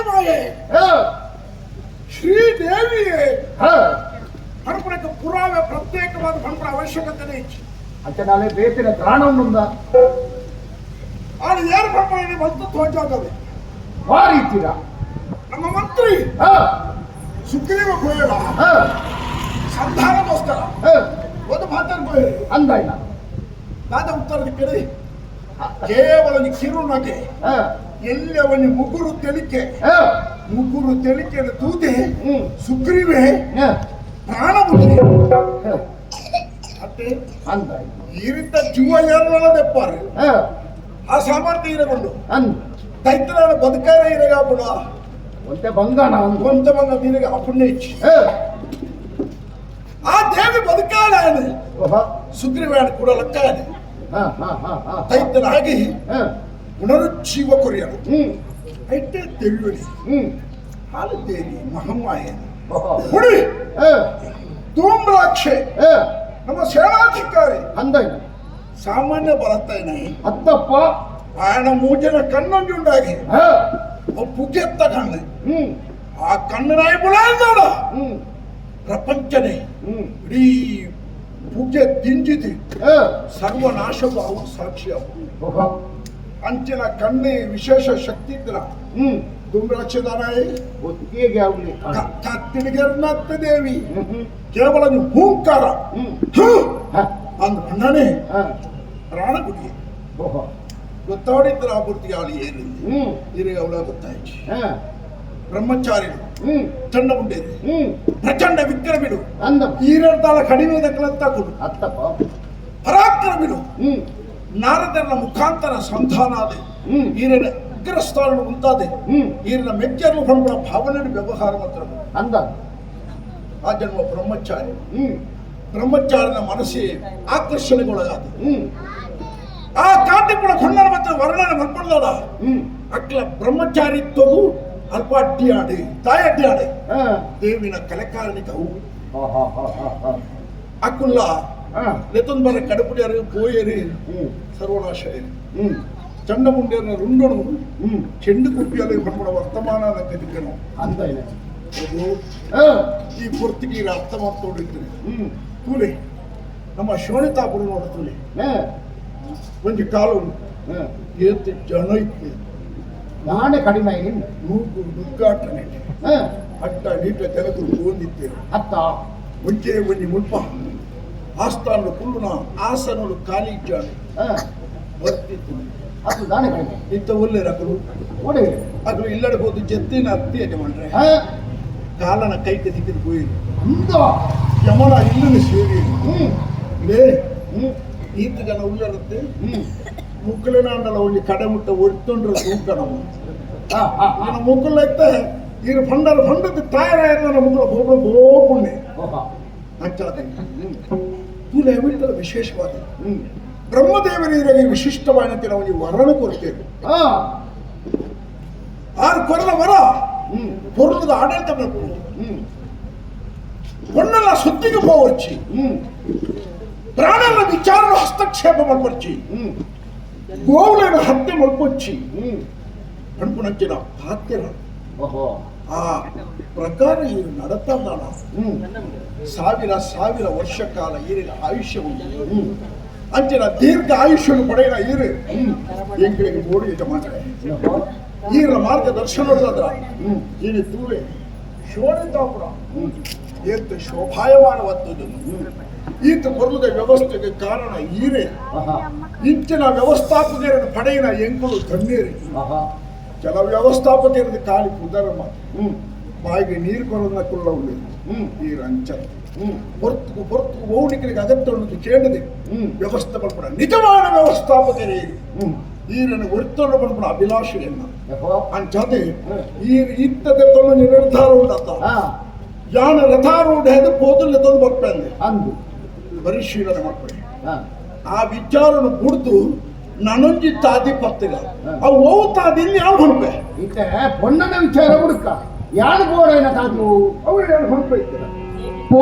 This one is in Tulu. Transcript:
ಮಹಾಮಾಯೆ ಶ್ರೀದೇವಿಯೇ ಪಣಪುರಕ್ಕೆ ಪುರಾವೆ ಪ್ರತ್ಯೇಕವಾದ ಪಣಪುರ ಅವಶ್ಯಕತೆ ಇಚ್ಚಿ. ಅಂಚನಾಲೆ ಬೇತಿನ ತ್ರಾಣ ಉಂಡ. ಆಳು ಏನು ಪಣಪುರ ಬಂತು ತೋಜಾದವೆ. ವಾರೀತೀರ. ನಮ್ಮ ಮಂತ್ರಿ ಸುಗ್ರೀವ ಗೋಯಳ ಸಂಧಾನಕ್ಕೋಸ್ಕರ ಒಂದು ಮಾತನ್ನು ಗೋಯರು. ಅಂದಾಯ್ನ. ದಾದ ಉತ್ತರ ಕೇಳಿ ಕೇವಲ ಕಿರುನಗೆ ಎಲ್ಲಿ ಅವನಿ ಮುಗುರು ತೆಲಿಕೆ ಮುಗುರು ತೆಲಿಕೆ ತೂದೆ ಸುಗ್ರೀವೆ ಪ್ರಾಣ ಬಿಟ್ಟಿದೆ ಅತ್ತೆ. ಅಂದಾಯ್ನ. ಈ ರೀತ ಜೀವ ಏರ್ಲದೆಪ್ಪಾರು ಆ ಸಾಮರ್ಥ್ಯ ಇರಕೊಂಡು ಅಂದ. ದೈತ್ಯನ ಬದುಕಾರ ಇರಗಾಪುಣ. ಒಂತೆ ಬಂಗಾನ ಅಂದು. ಕೊಂತ ಬಂಗ ನೀರಿಗೆ ಅಪುಣ್ಯ ಇಚ್ಚಿ. ಆ ದೇವಿ ಬದುಕಾಲ ಸುಗ್ರೀವಾಣ ಕೂಡ ಲಕ್ಕಾನೆ ಹಾ ಹಾ ಹಾ ಹಾ ದೈತ್ಯನಾಗಿ ಪುನರುಜ್ಜೀವ ಕೊರಿಯನು. ಐಟೆ ತೆಳ್ಳುಳಿ ಹಾಲು ದೇವಿ ಮಹಮ್ಮಾಯ ಹುಡಿ ಧೂಮ್ರಾಕ್ಷೆ ನಮ್ಮ ಸೇನಾಧಿಕಾರಿ. ಅಂದಾಯ್ನ. ಸಾಮಾನ್ಯ ಬಲತ್ತೈನ. ಅತ್ತಪ್ಪ. ఆయన ಮೂಜನ ಕಣ್ಣೊಂಜುಂಡಾಗಿ ಪುಗೆತ್ತ ಕಣ್ಣು. ಆ ಕಣ್ಣು ನಾಯಿ ಪ್ರಪಂಚನೇ ಇಡೀ ಪುಗೆ ದಿಂಜಿದಿ ಸರ್ವನಾಶವಾವು ಸಾಕ್ಷಿಯಾವು. ಅಂಚಿನ ಕಣ್ಣಿ ವಿಶೇಷ ಶಕ್ತಿ ಇದ್ರ ಧೂಮ್ರಾಕ್ಷದಾನಾಯಿ. ಒತ್ತಿಗೆ ಅವಲಿ. ಕತ್ತಿಡಿಗರ್ನತ್ತ ದೇವಿ ಕೇವಲ ನೀವು ಹೂಂಕಾರ ಅಂದ್ ಅಣ್ಣನೇ ಪ್ರಾಣಗುಡಿ ಗೊತ್ತಾಡಿದ್ರ ಆಪೂರ್ತಿ ಅವಳು ಏನಿದೆ ಇರಿಗೆ ಅವಳ ಗೊತ್ತಾಯ್ತು. ಬ್ರಹ್ಮಚಾರಿಗಳು ಚಂಡ ಮುಂಡೇರಿ ಪ್ರಚಂಡ ವಿಕ್ರಮಿಡು ಅಂದ. ಈರಡ್ತಾಳ ಕಡಿಮೆ ದಕ್ಕಲತ್ತಾకుడు ಅತ್ತಪ್ಪ. ಪರಾಕ್ರಮಿಡು ನಾರದರ ಮುಖಾಂತರ ಸಂಧಾನಾದೆ ಈರನ ಅಗ್ರಸ್ಥಾನ ಉಂಟಾದೆ ಈರನ ಮೆಚ್ಚರ್ಲು ಪಂಪಣ ಭಾವನೆ ವ್ಯವಹಾರ ಮಾತ್ರ. ಅಂದ. ಆ ಜನ್ಮ ಬ್ರಹ್ಮಚಾರಿ ಬ್ರಹ್ಮಚಾರಿನ ಮನಸ್ಸಿ ಆಕರ್ಷಣೆಗೊಳಗಾದ ಆ ಕಾಟಿಪುಣ ಖಂಡನ ಮತ್ತು ವರ್ಣನೆ ಮಲ್ಪಡ್ದಾಡ ಅಕ್ಲ ಬ್ರಹ್ಮಚಾರಿತ್ವವು ಅಲ್ಪ ಅಡ್ಡಿಯಾಡಿ ತಾಯಿ ಅಡ್ಡಿಯಾಡಿ ದೇವಿನ ಕಲೆಕಾರಣಿಕ ಅವು ಅಕ್ಕುಲ್ಲ ಲೆತ್ತೊಂದು ಬರ ಕಡುಪುಡಿಯರು ಪೋಯರಿ ಸರ್ವನಾಶ ಚಂಡಮುಂಡಿಯರ ರುಂಡನು ಚೆಂಡು ಕುಪ್ಪಿಯಲ್ಲಿ ಪಂಪಣ ವರ್ತಮಾನ ಕದಿಕನು. ಅಂದಾಯ್ನ. ಈ ಪೊರ್ತಿಗೀರ ಅರ್ಥ ಮಾಡ್ಕೊಂಡಿರ್ತೀನಿ ತೂಲೆ ನಮ್ಮ ಶೋಣಿತಾಪುರ ನೋಡ ತೂಲೆ ಒಂಜಿ ಕಾಲು ಏತ್ ಜನ ಇತ್ತು. ನಾನೇ ಕಡಿಮೆ ನಿನ್ನ. ನೂಕು ನುಗ್ಗಾಟನೆ ಅಡ್ಡ ನೀಟ ಜನಕರು ಪೋಂದಿತ್ತೇರು. ಅತ್ತ. ಒಂಜೇ ಒಂಜಿ ಮುಲ್ಪ ಆಸ್ಥಾನಡು ಕುಲ್ಲುನ ಆಸನಡು ಖಾಲಿ ಇಜ್ಜಾಡು ಬರ್ತಿತ್ತು. ಅದು ದಾನೆ ಕಡಿಮೆ. ಇತ್ತ ಒಲ್ಲೆ ಅಕಲು. ಓಡಿ. ಅಕಲು ಇಲ್ಲಡೆ ಹೋದು ಜತ್ತಿನ ಅತ್ತಿ ಯಜಮಾನ್ರೆ ಕಾಲನ ಕೈಗೆ ಸಿಕ್ಕಿದ ಪೋಯಿ ಅಂದ. ಯಮನ ಇಲ್ಲನ ಸೇರಿ ಲೇ ಈತ ಜನ ಉಳ್ಳರತ್ತೆ ಮುಕ್ಕಲಿನಾಂಡಲ ಒಂಜಿ ಕಡೆ ಮುಟ್ಟ ಒತ್ತೊಂಡ್ರ ತೂಕಣವು ಇನ್ನು ಮುಕ್ಕುಲ ಇತ್ತ ಈರು ಫಂಡರ ಫಂಡದ ತಾಯರಾಯನ ಮುಕ್ಕುಲ ಗೋಪುರ ಗೋಪುಣ್ಯ ಅಂಚಾದೆ ತೂಲೆ ವಿಟ್ಟಲ ವಿಶೇಷವಾದ ಬ್ರಹ್ಮದೇವರಿಗೆ ವಿಶಿಷ್ಟವಾದ ನಾವು ವರನ ಕೊಡ್ತೇವೆ. ಆರು ಕೊರಲ ವರ ಪೊರುಳದ ಆಡಳಿತ ಮಾಡ್ಬೋದು పొన్నల శుద్ధికి పోవచ్చు ప్రాణాల విచారణ హస్తక్షేప మల్పొచ్చి గోవులైన హత్య మల్పొచ్చి అనుకునొచ్చిన పాత్ర ಆ ಪ್ರಕಾರ ಇವರು ನಡತಂದಾಣ ಸಾವಿರ ಸಾವಿರ ವರ್ಷ ಕಾಲ ಈರಿನ ಆಯುಷ್ಯ ಉಂಟು. ಅಂಚಿನ ದೀರ್ಘ ಆಯುಷ್ಯನು ಪಡೆಯನ ಈರು ಎಂಗಳಿಗೆ ಮೋಡಿ ಯಜಮಾನರೆ ಈರ ಮಾರ್ಗದರ್ಶನ ಈನಿ ತೂಲೆ ಶೋಣಿತಾಪುರ ಏತ್ ಶೋಭಾಯಮಾನವಾದದ್ದು. ಈತ ಕೊರಲದ ವ್ಯವಸ್ಥೆಗೆ ಕಾರಣ ಈರೆ. ಇಂಚಿನ ವ್ಯವಸ್ಥಾಪಕರನ್ನು ಪಡೆಯಿನ ಎಂಕುಲು ತಣ್ಣೀರಿ. ಕೆಲ ವ್ಯವಸ್ಥಾಪಕರದ್ದು ಖಾಲಿ ಪುದರ ಮಾತು ಬಾಯಿಗೆ ನೀರು ಕೊರನ್ನ ಕುಲ್ಲ ಉಳ್ಳಿ ಈರ ಅಂಚ ಹೊರತು ಹೊರತು ಓಣಿಕರಿಗೆ ಅಗತ್ಯ ಉಂಟು ಕೇಳದೆ ವ್ಯವಸ್ಥೆ ಪಡ್ಪಡ ನಿಜವಾದ ವ್ಯವಸ್ಥಾಪಕರೇ ಈರನ್ನು ಒರ್ತೊಂಡು ಪಡ್ಪಡ ಅಭಿಲಾಷೆಯನ್ನ ಅಂಚಾದೆ ಈ ಇತ್ತದೆ ತೊಂದು ನಿರ್ಧಾರ ಉಂಟತ್ತ ಯಾನ ರಥಾರೂಢ ಪೋದುಲ್ಲೆ ತಂದು ಬರ್ಪಂದೆ ಅಂದು. ಪರಿಶೀಲನೆ ಮಾಡ್ಕೊಳ್ಳಿ. ಆ ವಿಚಾರನ ಕುಡ್ದು ನನೊಂಜಿ ತಾದಿ ಪತ್ತಿಗ ಅವು ಓವು ತಾದಿ ಯಾವ ಹೊಣಪೆ. ಇತ್ತೆ ಪೊನ್ನನ ವಿಚಾರ ಹುಡುಕ ಯಾರು ಬೋಡೈನ ತಾದು. ಅವ್ರು ಏನು ಹೊಣಪೆ ಇತ್ತಿಲ್ಲ.